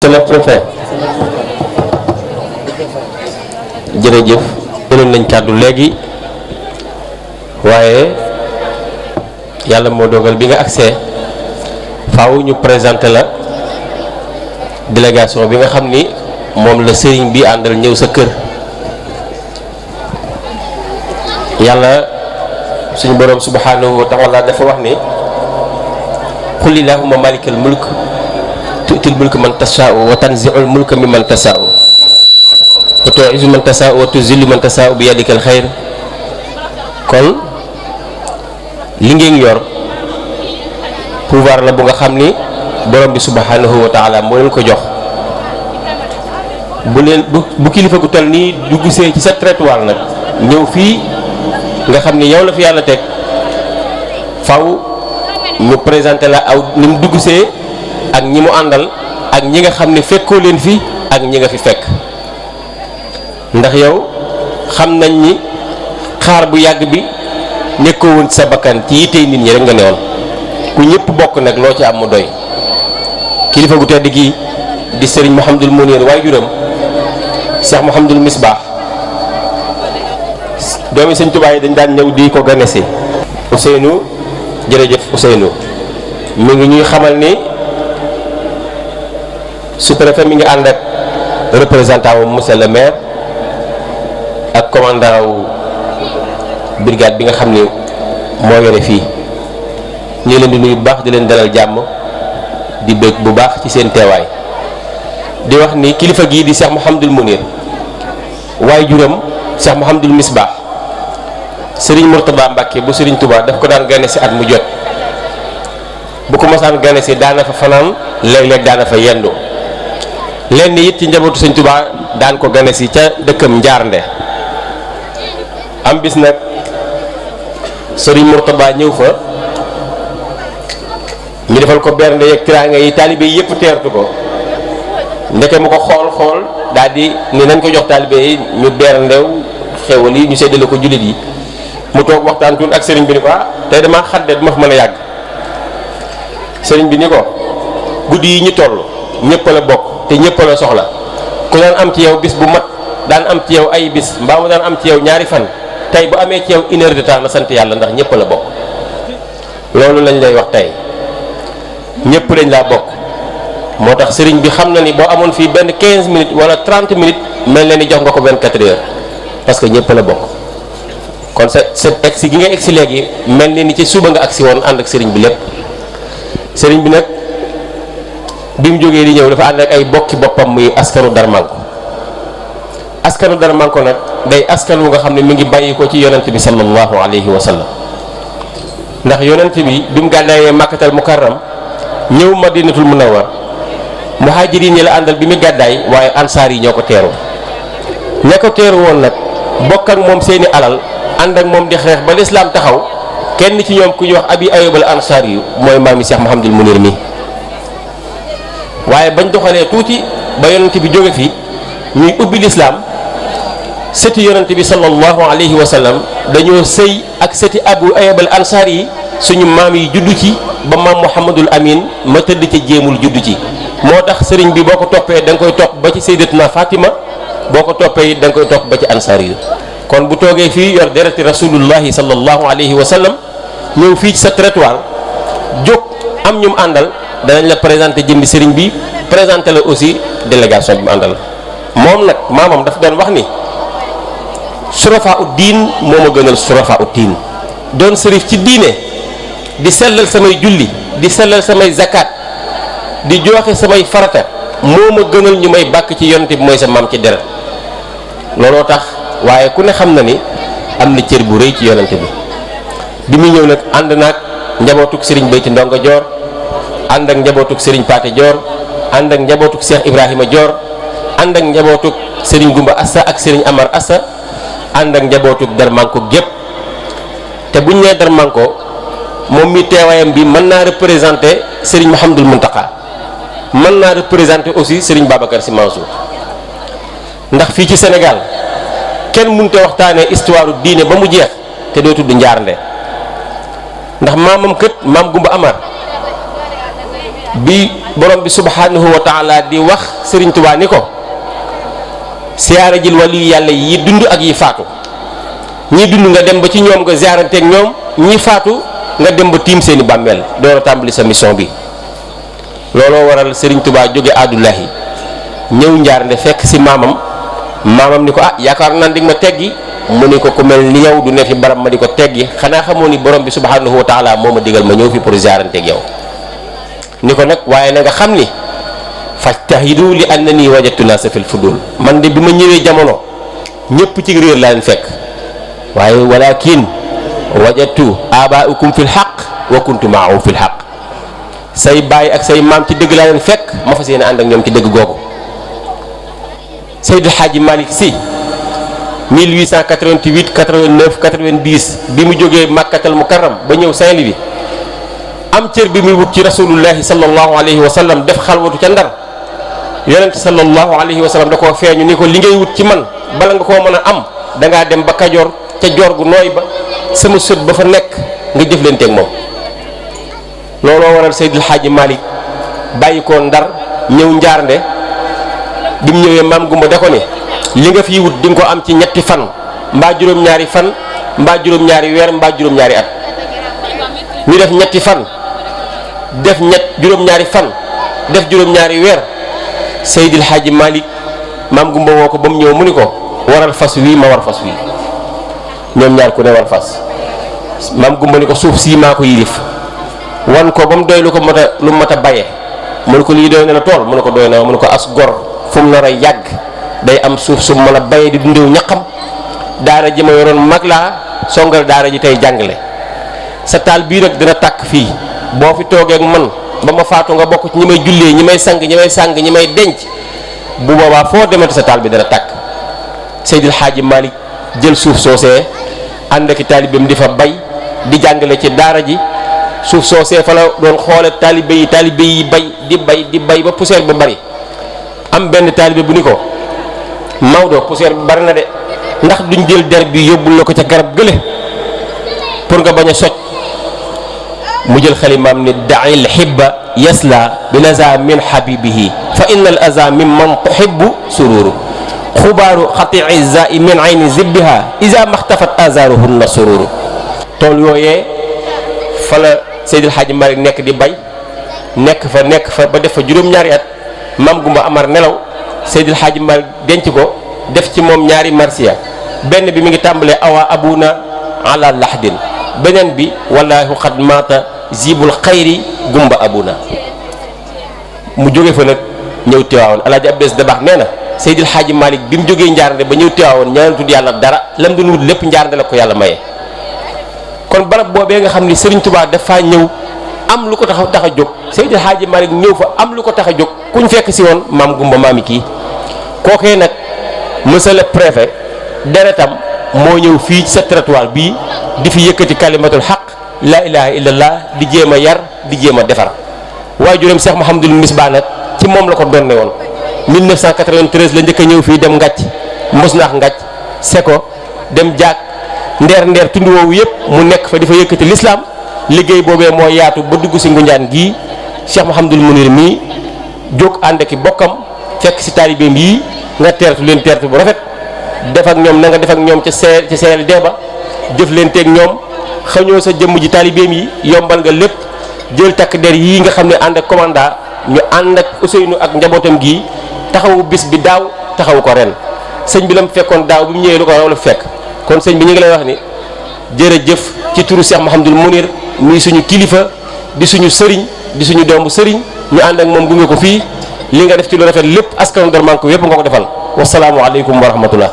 c'est le préfet jërëjëf jëloon nañ kàddu léegi waaye yàlla moo dogal bi nga agsee faaw ñu présenté la délégation bi nga xam ni moom la sëriñ bi àndal ñëw sa kër. yàlla suñu boroom subhanahu wa taala dafa wax ni qul illahumma malikal mulk tu'til mulka man tashaa'u wa tanzi'ul mulka mimman tashaa'u wa tu'izzu man tashaa'u wa tuzillu man tashaa'u bi yadikal xayr. kon li ngeen yor pouvoir la bu nga xam ni borom bi subhanahu wa taala moo leen ko jox. bu kilifa gu toll nii dugg see ci sa trottoir nag ñëw fii nga xam ni yow la fi yàlla teg faw ñu présenté la aw ni mu dugg see ak ñi mu àndal ak ñi nga xam ne fekkoo leen fi ak ñi nga fi fekk. ndax yow xam nañ ni xaar bu yàgg bi nekkoo woon ci sa bakkan ci yittey nit ñi rek nga newoon ku ñëpp bokk nag loo ci am mu doy. kilifa gu tedd gi di sëriñ Mouhamadul Mounir waajuram Cheikh Mouhamadul Misbah doomi sëñ Tuubaa yi dañ daan ñëw di ko ganesi. Ousseynou jërëjëf Ousseynou mi ngi ñuy xamal ni sous-préfet mi ngi ànd ak représentant wu monsieur le maire ak commandant wu brigade bi nga xam ni moo yore fii. ñu leen di nuyu bu baax di leen dalal jàmm di bëgg bu baax ci seen teewaay di wax ni kilifa gii di Cheikh Mouhamadul Mounir waaye juram Cheikh Mouhamadul Misbah Serigne Mourtada Mbacke bu Serigne Touba daf ko daan gane si at mu jot bu ko mosaan gane si daana fa fanaan léeg-léeg daana fa yendu lenn it ci njabootu Serigne Touba daan ko gane si ca dëkkam Njaarnde. am bis nag Serigne Mourtada ñëw fa ñu defal ko bernde yeeg tiraanga yi taalibe yi yëpp teertu ko ndeke mu ko xool daal di ni nañ ko jox taalibe yi ñu berndew xewal yi ñu séddale ko jullit yi. mu toog waxtaan tuuti ak sëriñ bi ni ko tey damaa xadde du ma fa mën a yàgg. sëriñ bi ni ko guddi yi ñu toll ñëpp la bokk te ñëpp la soxla ku daan am ci yow bis bu mat daan am ci yow ay bis mbaa mu daan am ci yow ñaari fan tey bu amee ci yow une heure de temps na sant yàlla ndax ñëpp la bokk. loolu lañ lay wax tey ñëpp lañ laa bokk moo tax sëriñ bi xam na ni boo amoon fii benn 15 minutes wala 30 minutes mel na ni jox nga ko 24 heures parce que ñëpp la bokk. kon sa egsi gi nga egsi léegi mel ni ci suba nga agsi woon ànd ak sëriñ bi lépp. sëriñ bi nag bi mu jógee di ñëw dafa ànd ak ay bokki boppam muy askanu Darmanko. askanu Darmanko nag day askan wu nga xam ne mi ngi bàyyi ko ci yonent bi sallallahu alayhi wa sallam ndax yonent bi mu gàddaayee Makkatal Mukarram ñëw Madinatul Munawwar muhaajiriin yi la àndal bi mu gàddaay waaye ansaar yi ñoo ko teeru. ña ko teeru woon nag bokk ak moom seeni alal. ànd ak moom di xeex ba lislaam taxaw kenn ci ñoom ku ñuy wax abi ayub al ansar yu mooy maami Cheikh Mouhamadul Mounir mi. waaye bañ doxalee tuuti ba yonent bi jóge fi ñuy ubbi lislaam sëti yonent bi sallallahu alayhi wa sallam dañoo sëy ak sëti abu ayub al ansar yi suñu maam yi juddu ci ba maam Mouhamadul Amin ma tëdd ca jéemul juddu ci. moo tax sëriñ bi boo ko toppee da nga koy topp ba ci sayyidatuna Fatima boo ko toppee it da nga koy topp ba ci ansar yi. kon bu toogee fii yor dereti rasulullahi sallallahu alayhi wa sallam ñëw fii ci sa trottoir jóg am ñum àndal danañ la présenté jëmbi sëriñ bi présenté la aussi délégation bi mu àndal. moom nag maamam dafa doon wax ni surafa ut diin moo ma gënal surafa ut diin doon sërif ci diine di sellal samay julli di sellal samay zakat di joxe samay farata moo ma gënal ñu may bàkk ci yonent bi mooy sa maam ci deret looloo tax. waaye ku ne xam na ni am na cër bu rëy ci yonante bi muy ñëw nag ànd naag njabootuk sëriñ Bayti Ndonga Joor ànd ak njabootuk sëriñ Paate Joor ànd ak njabootuk Cheikh Ibrahima Joor ànd ak njabootuk sëriñ Gumba Assa ak sëriñ Amar Assa ànd ak njabootuk Darmanko gépp te buñ nee Darmanko moom mi teewaayam bi mën naa représenté sëriñ Mouhamadul Muntaka mën naa représenté aussi sëriñ Babacar Sy Mansour ndax fii ci Sénégal kenn mënut a waxtaanee histoire diine ba mu jeex te doo tudd Njaarnde ndax maamam kët maam Gumba Amar bi borom bi subhanahu wa taala di wax Serigne Touba ni ko siyaara jil wali yàlla yi dund ak yi faatu ñi dund nga dem ba ci ñoom nga ziyaaranteeg ñoom ñi faatu nga dem ba tiim seeni bàmmeel door a tàmbali sa mission bi. looloo waral Serigne Touba jóge Abdullahi ñëw Njaarnde fekk si maamam ni ko yaakaar naa di nga ma teggi mu ni ko ku mel ni yow du ne fi barab ma di ko teggi xanaa xamoo ni borom bi subhanahu wa taala moo ma digal ma ñëw fi pour ziyaaranteeg yow. ni ko nag waaye na nga xam ni fajtahidu li annani wajadtu naasa fil fudul man de bi ma ñëwee jamono ñëpp ci réer laa leen fekk waaye walakin wajadtu abaukum fil haqq wa kuntu maahum fil haqq say baay ak say maam ci dëgg laa leen fekk ma fas yéene ànd ak ñoom ci dëgg googu. Seydil Hadji Malick Sy 1888 89 90 bi mu jógee Makkatal Mukarram ba ñëw Saint-Louis am cër bi muy wut ci rasulullahi sallallahu alayhi wa sallam def xalwatu ca Ndar yonent sallallahu alayhi wa sallam da koo feeñu ni ko li ngay wut ci man bala nga koo mën a am dangaa dem ba Kajoor ca joor gu nooy ba sama sët ba fa nekk nga jëflanteeg moom. looloo waral Seydil Hadji Malick bàyyi ko Ndar ñëw Njaarnde bi mu ñëwee maam Gumba da ko ni li nga fii wut di nga ko am ci ñetti fan mbaa juróom-ñaari fan mbaa juróom-ñaari weer mbaa juróom-ñaari at. ñu def ñetti fan def juróom-ñaari fan def juróom-ñaari weer Seydil Hadji Malick maam Gumba woo ko ba mu ñëw mu ni ko waral fas wii ma war fas wii ñoom ñaar ku ne war fas maam Gumba ni ko suuf sii maa ko yilif wan ko ba mu doy lu mat a baye mu ne ko lii doy na la tool mu ne ko doy na mu ne ko as gor fu mu nar a yàgg day am suuf su mën a baye di dundew ñaqam daara ji ma yoroon mag laa songal daara ji tey jàngale sa taal bii nag dina tàkk fii boo fi toogee ak man ba ma faatu nga bokk ci ñi may jullee ñi may sang ñi may denc bu boobaa foo demati sa taal bi dana tàkk. Seydil Hadji Malick jël suuf soosee ànd ak taalibeem di fa bay di jàngale ci daara ji suuf soosee fa la doon xoole taalibe yi bay ba poussière ba bari am benn taalibe bu ni ko Maodo poussière bi bari na de ndax duñ jël der bi yóbbul la ko ca garab gële pour nga bañ a soj mu jël xalimaam ni da'il hibba yasla bi naza min habibihi fa inna al aza min man tuhibbu sururu xubaaru xatii zai min ayni zibbiha iza maxtafat azaruhunna sururu. tool yooyee fa la Seydil Hadji Malick nekk di bay nekk fa ba def fa juróom-ñaari at maam Gumba Amar nelaw Seydil Hadji Malick denc ko def ci moom ñaari marsiya benn bi mi ngi tàmbalee awa abuna ala lahdin beneen bi wallahu xad maata zibul xayri Gumba abuna. mu jóge fa nag ñëw Tiwaawoon Alaaji Abdes Dabax nee na Seydil Hadji Malick bi mu jógee Njaarnde ba ñëw Tiwaawoon ñaanatul yàlla dara lam doon wut lépp Njaarnde la ko yàlla maye. kon barab boobee nga xam ni Serigne Touba dafa ñëw am lu ko tax a jóg Seydil Hadji Malick ñëw fa am lu ko tax a jóg kuñ fekk si woon maam Gumba maami kii kookee nag monsieur le préfet deretam moo ñëw fii ci sa territoire bii di fi yëkkati kalimatul xaq la ilaha illallah di jéem a yar di jéem a defar waajuram Cheikh Mouhamadul Misbah nag ci moom la ko donne woon 1993 la njëkk a ñëw fii dem ngàcc mos naax ngàcc seko dem jaag ndeer tund woowu yëpp mu nekk fa di fa yëkkati lislaam liggéey boobee moo yaatu ba dugg si Ngunjaan gii Cheikh Mouhamadul Munir mii jóg ànd ak i bokkam fekk si taalibeem yii nga teertu leen teertu bu rafet def ak ñoom na nga def ak ñoom ca CLD ba jëf leen teeg ñoom xañoo sa jëmm ji taalibeem yi yombal nga lépp jël takk der yii nga xam ne ànd ak commanda ñu ànd ak Ousseynou ak njabootam gii taxawu bis bi daaw taxawu ko ren sëñ bi la mu fekkoon daaw bi mu ñëwee lu ko raw la fekk kon sëñ bi ñu ngi lay wax ni jërëjëf ci turu Cheikh Mouhamadul Munir muy suñu kilifa di suñu sëriñ di suñu doomu sëriñ ñu ànd ak moom gunge ko fii li nga def ci lu rafet lépp askanu Darmanko yépp nga ko defal wasalaamu aleykum wa rahmatullah